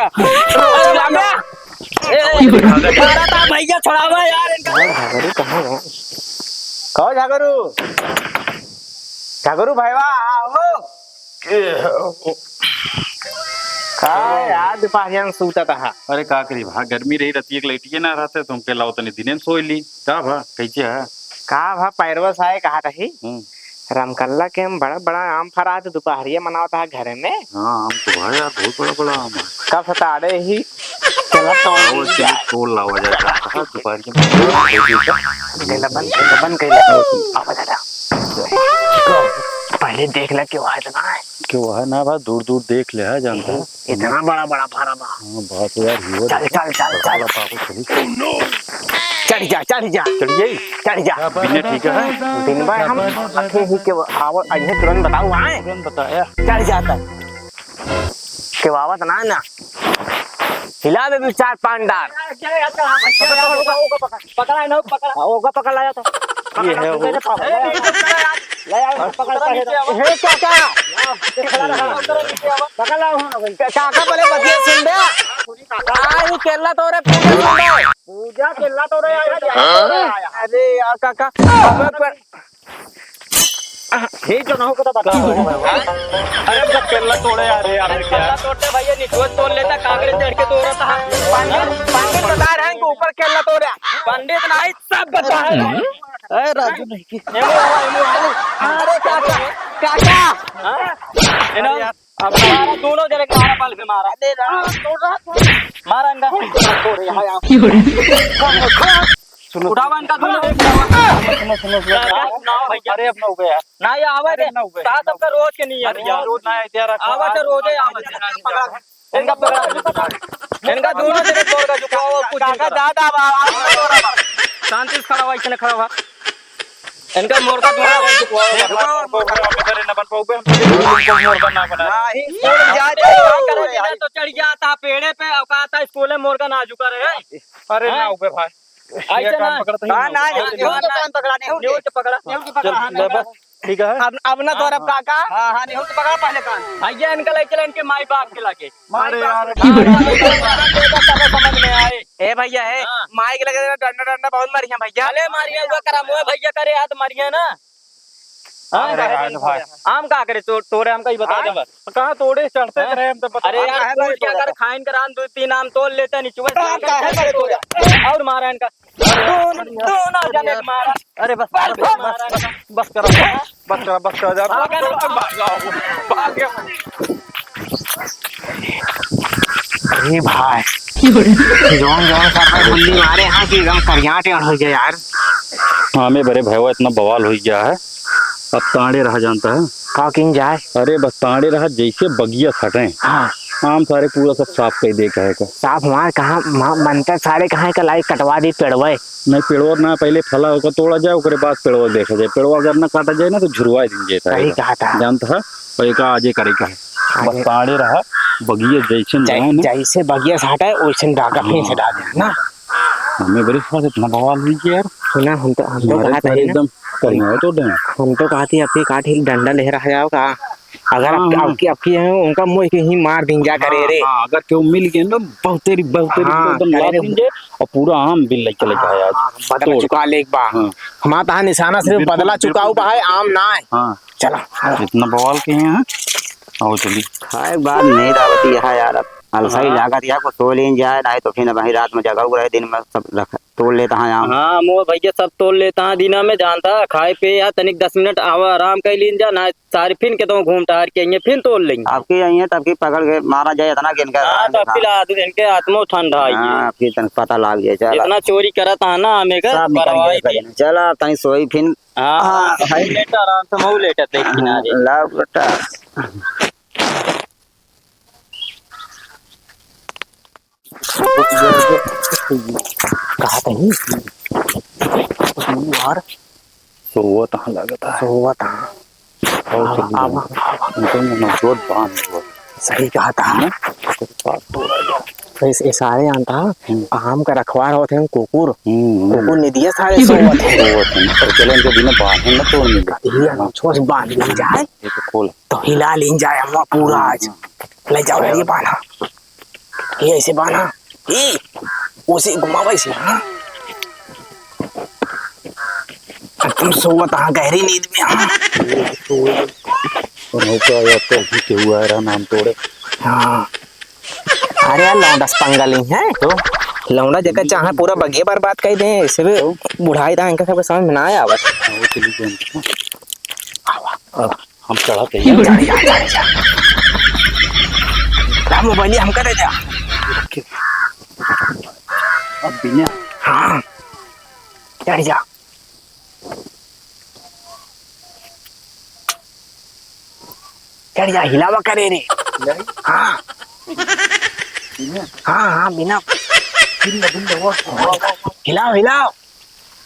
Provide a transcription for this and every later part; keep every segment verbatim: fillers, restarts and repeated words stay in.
अरे राम रे। ए, मारा था भैया, छोड़ावा यार इनका। कौन झगरू? कौन झगरू? झगरू भैया, आओ। का यार, दुपहरिया में सूतत हा? अरे का करी भा, गर्मी रही, रतिया के लइटिए ना रहते, तो हम कहला तनी दिने में सोई ली। का भा, कैसे है? का भा, पैरवा साए कहा रही? हम्म। रमकल्ला के हम बड़ा बड़ा आम फरा, तो दुपहरिया मनावत हा घरे में। हाँ, आम तो है यार, बहुत बड़ा बड़ा आम है। कब सताड़े ही? चला तो आओ, चलिए, तोड़ लावा जाए, कहाँ दुपहरिया में? कैला बंद, कैला बंद, कैला। आवा दादा। पहले देख ले, क्यों है इतना है? क्यों है ना भा, दूर दूर देख ले है, जानता है। इतना बड़ा बड़ा फरा बा। हाँ, बाप रे यार, हीरो चल, देखो। चल, चल, बड़ा चल। बड़ा बाबू, चली। चढ़ जा, चढ़ जा। चढ़ जाई? चढ़ जा। बिना ठीक है? दिन भर हम अथे ही के आव-, अइहे तुरंत बताऊ आए। तुरंत बताया। चढ़ जाता। के आवत ना, ना। हिला दे दू चार पांच डार। पकड़ा है ना, पकड़ा। हाँ, ओका पकड़ लाया था। ये है वो। ले आओ, पकड़, पकड़। हे काका। पकड़ लाओ, हाँ, भाई। काका बोले बतिया सुन बे। आई केला तोरे पूजा सुन बे। पूजा केला तोरे आया। अरे यार काका, अब पर हे जो ना हो को तो बता। अरे हम सब केला तोड़े आ रहे हैं, अरे केला तोड़ते भैया, निचोड़ तोड़ लेता, कांकरे चढ़ के तोड़ता है। पंडित, पंडित बता रहे हैं कि ऊपर केला तोड़े। पंडित नहीं, सब बता रहे हैं। ए, राजू नहीं की। एमो आवा, एमो आवा। अरे काका, काका। हाँ? ए ना, अब मारा दोनों जने के मारा, बल से मारा। अरे राम, मारा इनका। सुनो। उठावा इनका दोनों। सुनो, सुनो, सुनो। काका, ना भैया। अरे अब ना हो गया। ना ये आवा अरे दे। ना हो गया। साहब सबका रोज के नहीं है अरे भैया। यार, रोज ना है, यार, आवा तो रोज है, आवा। पकड़ा। इनका पकड़ा, इनका दोनों जने मोर का झुकाओ, कुछ काका, इनका। दादा, बाबा, शांति से खड़ा हुआ, इसने खड़ा हुआ। इनका मोर का दोनों जने झुकाओ। देखो, मोर का ऑफिसर न बन पाओगे, हम तो मोर का ना बना। नहीं, जा, जा, जा, जा, जा। तो चढ़ गया था पेड़े पे, और कहा था स्कूल में मोर का ना झुका रहे। अरे हाँ? ना उबे भाई। ऐसे ये काम ना। पकड़ते ही हाँ, ना ना, उबे। नेहू तो कान पकड़ा, नेहू के। नेहू के पकड़ा, नेहू के पकड़ा, चल, हाँ, ले नेहू बस। के। ठीक है। अब, अब ना हाँ, तोरा हाँ। काका। हाँ, हाँ, नेहू के पकड़ा पहले कान। भैया, इनका ले चला इनके माई बाप के लागे। अरे यार, माई बाप के लागे। समझ में आए। ए भैया, ए, हाँ। माई के लगे डंडा, डंडा बहुत मारी है भैया। अरे मारिया, वो करा, मोए भैया करे, हाथ मारिया ना। हाँ, अरे काहे यार, नहीं भाई। तोड़े? आम का करे तो-, तोड़े, हमका ही बता दे बस। कहाँ तोड़े, चढ़ते हाँ? रहे, हम तो बता। अरे यार, काहे तोड़ नहीं दिया तोड़ा? कर, खाइन कर आम, दो तीन आम तोड़ लेते, निचुआ से आम आम काहे तोड़ नहीं तोड़े? तोड़ा? और मारा इनका। दोनों, दोनों जने मारा। अरे बस, बस, बस, बस, बस करो, बस करो, बस करो, जा, भाग, भाग, भाग, भाग, भाग। अरे भाई, जौन, जौन सर पे गुल्ली मारे हैं कि एकदम करियाट यार हो गया यार। हाँ, मैं बड़े भैया इतना बवाल हो गया है, अब ताड़े रहा जानता है। का किन जाए? अरे बस ताड़े रहा, जैसे बगिया सटे। हाँ। आम सारे पूरा सब साफ कर दे कहे का। साफ हमार कहाँ, मा-, मनता सारे कहाँ का लाई कटवा दी पेड़वे। नहीं, पेड़वा ना, पहले फला ओकर तोड़ा जाए, ओकरे बाद पेड़वा देखा जाए। पेड़वा अगर ना काटा जाए ना, तो झुरवा दिन जाता है। सही कहा था। जानता है, और एक आजे करे का है। आजे। बस ताड़े रहा, बगिया जैसन जै-, रहा ना। जैसे बगिया से हटा है, वैसे डाका हाँ। फिर से डाल देना ना। हमें बड़ी समझ इतना बवाल हुई कि यार। सुना, हम तो, हम तो हमारे कहा था सारे ही ना। एकदम करिया है तो डे। हम तो कहा थी, अबकी काट ही डंडा ले रहा जाओ का? अगर हाँ, अबकी, हाँ। अबकी, अबकी है, उनका मुँह के ही मार दिन जा करे हाँ, रे। हाँ, अगर केहू मिल गए ना, बहुतेरी, बहुतेरी हाँ, एकदम करे लात रे। दिन जे, और पूरा आम बिल लेके लेके आया आज। हाँ, बदला तोड़। चुका ले एक बार। हाँ। हमारा तहाँ निशाना सिर्फ बिल्कुल, बदला बिल्कुल, चुकाऊ बा है, बिल्कुल। आम ना है। हाँ। चला। इतना बवाल के हैं, हाँ? आओ चली। खाए के बाद नींद आवती है यार, अब अलसा ही हाँ। लागत है, कुछ सो लीन जाए, नहीं तो फिर वहीं रात में जगा हुआ रहे, दिन में सब रख, तोड़ लेता है आम। हाँ, मोर भैया सब तोड़ लेता है दिना में, जानता है, खाए पे यार तनिक दस मिनट आवा आराम कर लीन जा, ना सारी फिन के तो घूम टहर के आइए, फिन तोड़ लेंगे। आपकी आइए, तब की पकड़ के मारा जाए, इतना गिन कर हाँ, तो आपकी ला-, इनके आत्मो ठंडा है ये। हाँ, फिर तन पता लाग जाए, चला। इतना चोरी करत है ना, हमें का सब निकल परवाही गया, थी। चला, तनी सोई फिन हाँ, हाँ, हाँ, है। लेटा आराम से, मऊ लेटा देख किनारे। लाओ बेटा। कहा तही? यार। सोवत हाँ लागत है। सोवत हाँ। और आवा, चलिए। आवा, आवा। उनको ना जोत बांध दो। सही कहा था। हैं? तो बात तो है। तो इस, इस सारे जानता, हम्म। आम का रखवार होते हैं कुकुर। हम्म, हम्म। कुकुर नहीं दिया सारे सोवत हैं। सोवत हैं। पर चलो इनको बिना बांधे ना तोड़ मिले। ये हम छोस बांध ली जाए। ये तो खोल। तो हिला लीन जाए हम पूरा आज। हाँ। ले जाओ, ये बांधा। ये ऐसे बान्हा, ये, उसे घुमावा ऐसे, हाँ। अब तुम सोवत हाँ, गहरी नींद में, हाँ। और हो क्या, या तो अभी के हुआ है, नाम तोड़े। हाँ। अरे यार, लौंडा से पंगा ली है। तो? लौंडा जेकर चाहे पूरा बगिया बर्बाद कर दे, ऐसे भी तो? बुढ़ाई दा, इनका सबके समझ में ना आवत। हाँ, वो चली गई। अब हम चढ़ा के जा, जा, जा, जा। ला मोबाइल हमका दे जा। अब बिना। हाँ। चढ़ जा। चढ़ जा, हिलावा करे रे। नहीं। हाँ। बिना। हाँ, हाँ, बिना। बिना, बिना, वाह, वाह, वाह। हिलाओ, हिलाओ।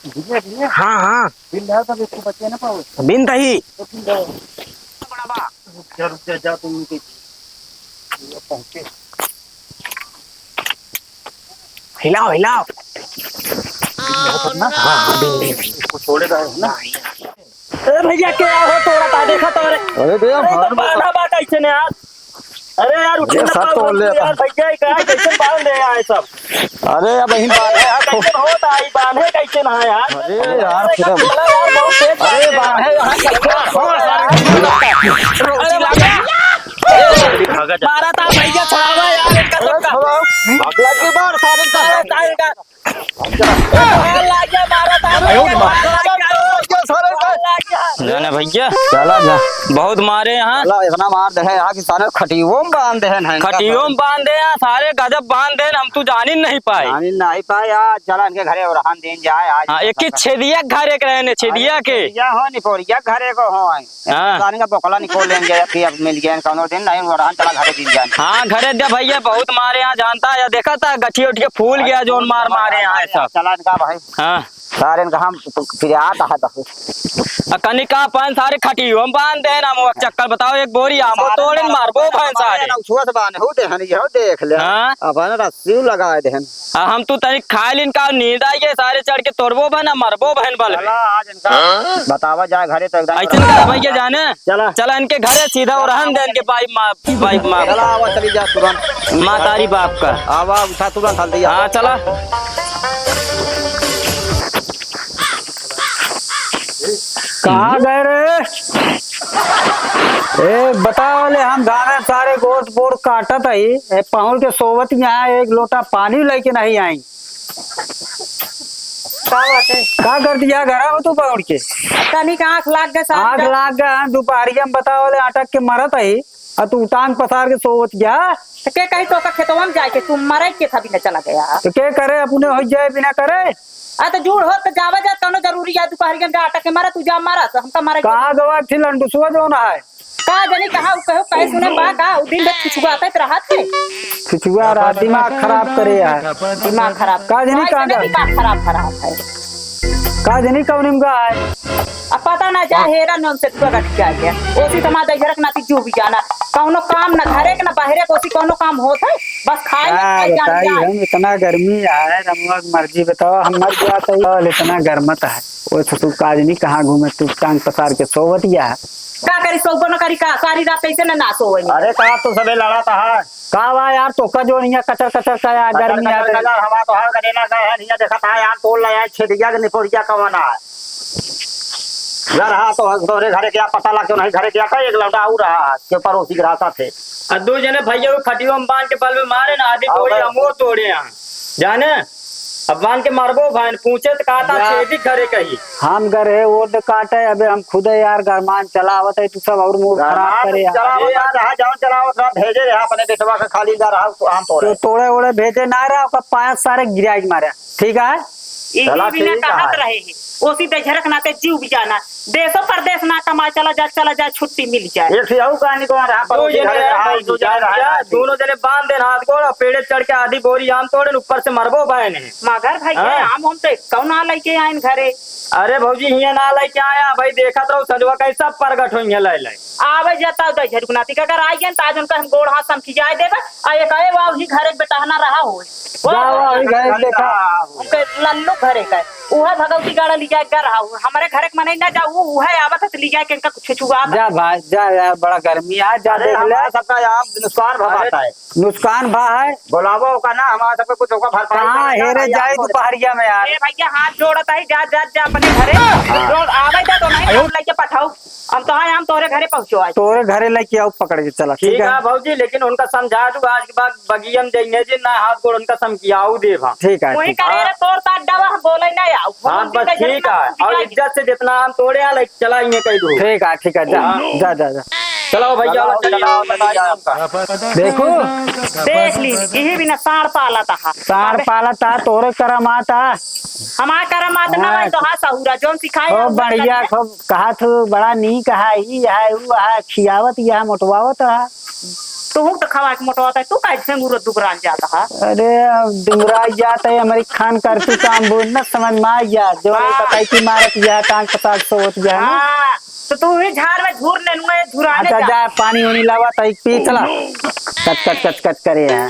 बिना, बिना। हाँ, हाँ। बिन रहा तब इसको बच्चे ना पाओ। बिन तही। तो बिन रहा। बड़ा बा। रुक जा, रुक जा, जा तुम उनके। ये पहुंचे। हिलाओ, हिलाओ। बिन रहा तब ना। हाँ, हाँ, बिन, बिन। इसको छोड़े रहा है ना। ए भैया, क्या हो तोड़ा ता, देखा तो रे। अरे भैया, अरे, तो हमारे बांधा बा कैसे ने यार? अरे यार, उठे अरे, ना सब पाओ तोड़ ले यार, अपन। भैया, ये क्या है? कैसे बांध रहे हैं सब? अरे, अब यहीं बांधे हैं, कैसे होता है, बांधे कैसे ना है यार? अरे यार, अरे, फिर अब चला यार, बहुत तेज अरे, बांध रहे हैं। बांधे यहाँ कैसे? अरे, मारा था भैया, छोड़ावा यार, इनका अरे, सबका। छोड़ाओ। लगी मार, सारे का। अरे, ताई का। अरे, मार लाग गया, मारा था। अरे, मार लाग गया। जाने भैया। चला जा। बहुत मारे यहाँ। चला, इतना मार दे है यहाँ कि सारे खटियों में बांध दे हैं, इनका खटियों में बांध दे हैं, सारे गजब बांध दे हैं, हम तो जान ही नहीं पाए। जान ही नहीं पाए यार, चला इनके घरे ओरहन दिन जाए आज। हाँ, एक ही छेदिया घर एक रहे ने, छेदिया अरे, के। छेदिया हो, निपोरिया घर एक हो। हाँ। जाने का बोकला निकोल लेंगे, अभी अब मिल गए, कौनो दिन नहीं, ओरहन चला घरे दिन जाए। हाँ, घरे दे भैया, बहुत मारे यहाँ, जानता है, देखा था, गठिया उठिया फूल गया, जोन मार मारे यहाँ है सब। चला इनका भाई। हाँ। सारे इनका हम फिर आता है तो। आ, कनी का अपन सारे खटियो हम बांध देन, हम एक चक्कर बताओ, एक बोरी आमो सारे तोड़े मारबो भैन सारे। ना उछुआ से बांधे हो देहन, ये हो देख ले। हाँ। अपन रस्सी लगाए देहन। आ, हम तू तनी खाए लिन का नींद आई गए, सारे चढ़ के तोड़बो भैन, मरबो भैन बल। चला, आज इनका बतावा जाए घरे तो एकदम। ऐसे ना भैया जाने। चला। चला इनके घरे सीधा और रहन दे इनके पाइप मार। बाइक मार। चला, आवा, चली जा तुरंत। मातारी बाप का। आवा, उठा तुरंत, हल्दी हाँ, आवा। चला। कहाँ गए रे? ए, बताओ ले, हम गाँव में सारे गोस बोर काटत हई। ए, पहुँच के सोवत यहाँ एक लोटा पानी लेके नहीं आई। का बात है? का कर दिया घरा हो तू पहुँच के? तनिक आँख लाग गए साहब। आँख लाग गए, हम दुपहरिया में बताओ ले, अटक के मरत हई। आ तू टांग पसार के सोवत जा। तो के कही तोका खेतवा में जाए के, तू मरे के था बिना चला गया। तो के करे, अपने हो जाए बिना करे। आ तो जूड़ हो तो जावा जा, कौनो जरूरी है, दुपहरिया में जा अटक के मरा, तू जा मरा, तो हमका मरे के। कहाँ गवा थी लंडुसवा जौन है? का जनी कहाँ उ कहो, कहे सुने बा का, उ दिन भर खिचुआ आते रहत है। खिचुआ रहा, दिमाग खराब करे यार। दिमाग खराब। का जनी कहाँ जा? दिमाग खराब, खराब है। का जनी कौन में का है? अब पता ना जा, हेरा नोन से टूटा रख के आ गया। ओसी तो माँ दहिजरक नाती जू भी जाना। कौनो काम ना घरे के ना बाहरे के, ओसी कौनो काम होत है? बस खाए, का खाए, जान बताई जाए। हम, इतना गर्मी है, रमुआ की मर्जी बताओ, हम मर जाते हैं। और इतना गर्मत है, वो ससुर का आदमी कहाँ घूमे, तू टांग पसार के सोवत गया है। का करी, सोबो न करी का, सारी रात ऐसे न ना सोवे। अरे का तू सबे लड़ा था? का बा यार, तोका जो हियाँ कचर कचर का यार, कचर गर्मी आ कचर गई। का यार, हवा तो हर गने ना का है, हियाँ देखा था यार, तोड़ ला यार, छेदिया के निपोरिया कवन है। घर हा तो तोरे घरे क्या पता लग, क्यों नहीं घरे क्या का, एक लौंडा आऊ रहा, के पड़ोसी के रहा साथे। आ दो जने भैया वो खटियो में बांध के बल में मारे ना, आधी और बोरी बस। हमो तोड़े हैं। जाने? अब मान के मरबो भाई, पूछे त कहता यार, छेदी घरे कही। हम घर है, वो तो काटे, अबे हम खुद है यार, गरमान चला आवत है, तू सब और मूड खराब गरमान करे यार। चला आवत रहा, जहाँ जौन चला आवत रहा, भेजे रहा अपने बेटवा के खाली जा रहा, तो हम तो तो रहे। तोड़े ओड़े भेजे ना रहा, ओकर पाया सारे गिराई के मारे, ठीक है? यही चला, बिना ठीक है। कहत रहे हैं, ओसी दहिजरक नाते जीव भी जाना, देशो परदेश ना कमाए चला जाए, चला जाए, छुट्टी मिल जाए। एक ठे अउ कहानी को रहा, दो पड़ोसी जने घरे यार, रहा, दो जने यार, रहा, यार, दोनों जने बांध देन हाथ गोड़ और पेड़े चढ़ के आधी बोरी आम तोड़ेन, ऊपर से मरबो भयन है। मगर भैया, हाँ? आम हम तो कौन ना लेके आइन घरे? अरे भौजी, हियाँ ना लेके आया भाई, देखत रहो, संजवा कहीं सब प्रगट होइहैं, ले ले। आवे जाता उधर झरुक नाती का, अगर आई गए तो आज उनका हम गोड़ हाथ समझी जाए देबे, आ एक आए वाव ही घरे के बेटहना रहा होए। जा, वही घरे देखा। उनके लल्लू घरे का। उहे भगवती गाड़ा ली जाए कर रहा हूँ। हमरे घरे के मनई ना जाऊ, उहे आवत है तो ली जाए के इनका कुछ छुआ। जा भाई, जा यार, बड़ा गर्मी आ, जा अरे, देख ले। हमारा सबका यहाँ नुकसान भा अरे, बात है। नुकसान भा है। बोलावो ओका ना, हमारा सबके कुछ ओका भरपाई कहाँ करे, हेरे ना, जाए आपको दोपहरिया में यार। ए भैया, हाथ जोड़त है, जा, जा, जा अपने घरे। हाँ। जो आवे दे तो नहीं, हम लेके पठाऊ। हम तो आए, हम तोहरे घरे पहुँचो आज। तोहरे घरे लेके आऊ पकड़ के, चला, ठीक ठीक है? है भौजी, लेकिन उनका समझा दू, आज के बाद बगिया में जाइए जी, ना हाथ गोड़ उनका समकियाऊ देब हम। ठीक है, वही ठीक है। करे रे, तोर तात डबा, हम बोले ना आऊ। हाँ, बस ठीक है, और इज्जत से जितना हम तोड़े आ, लेके चला इन्हें कह दू। ठीक है, ठीक है, जा, हाँ। जा, जा, जा। चलो भैया, चलो, चलिए, चलो, बताइए चलो। आपका। देखो। देख ली, यही बिना साँड़ पालत हा। साँड़ पालत हा, तोरे करम आता। हमार करम आता ना, हाँ। तो हाँ सहुरा, जौन सिखाए ओ, हम बढ़िया, करते हैं। खूब कहा तू, बड़ा नीक है, ई है, ऊ है, खियावत, ई है, मोटवावत है। तू तो खवा के मोटवावत है, तू काहे से मुरत दुबरान जाता है? अरे, अब दुबराई जात है, हमारी खान करती काम बूझ न समझ में आ गया, जो हाँ। बताई कि मारत गया, टांग पसार सोवत गया ना। हाँ। तो तू ही झाड़ में झूर नेनुआ, ये झुराने अच्छा, जा। जा, पानी वानी लावा, तो एक पी चला। कच, कच, कच, कच करे हैं।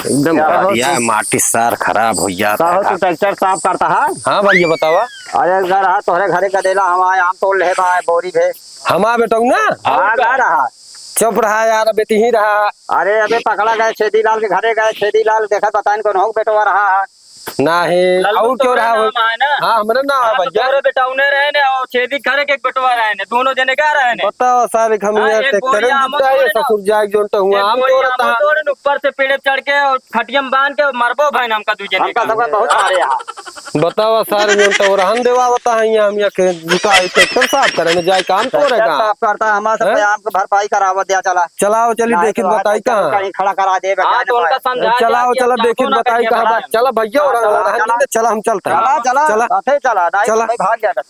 एकदम क्या खराब बात है? यार, माटी सार खराब हो जाता का हो, है। तू ट्रैक्टर साफ करता है? हाँ भैया, बतावा। अरे, घर हा, तोहरे घरे का देला, हम आए, आम तोड़ ले बा, बोरी भे। हम आ बेटऊ ना? हाँ, और का? घर हा। चुप रहा यार, अबे तिही रहा। अरे, अबे पकड़ा गए, छेदी लाल के घरे गए, छेदी लाल देखत बताइन कौन हो बेटवा रहा है। नाही, लल्लू और क्यों तोरे रहा हो? नाम है ना? हाँ, हमरे नाम है हाँ, तो भैया। तोरे बेटौने रहे ने, और छेदी घरे के एक बेटवा रहे ने, दोनों जने का रहे ने? बताओ सारे, हम हाँ, यहाँ एक बोरी ट्रैक्टर आमो जुटाए, तोड़े ना। ससुर जाए जोन तो हुआ, एक आम बोरी तोड़ता। आमो तोड़े ने, ऊपर से पेड़े चढ़ के और खटिया में बांध के मरबो भाई ना हमका दू जने हमका का। सबका बहुत मारे यहाँ। बताओ सारे, जोन तो रहन देवा बता है यहाँ, हम यहाँ के जुटाए ट्रैक्टर साफ करे में जाए काम तोरे ट्रैक्टर का। साफ करता है, हमारे सबका हैं? आम के भरपाई करावा दिया चला। चलाओ, चलिए, नहीं देखित तो आज बताई कहाँ। कहीं खड़ा करा दे, हाँ, तो उनका समझा चलाओ, दिया कि चला, अब देखित जाओ ना बताई कहीं कहाँ खड़ा बा। है। चला भैया, हाँ, और चला, और चला। चला, हम चलता है। चला, चला, चला। साथे चला, नहीं चला। तो भाई भाग जाएगा।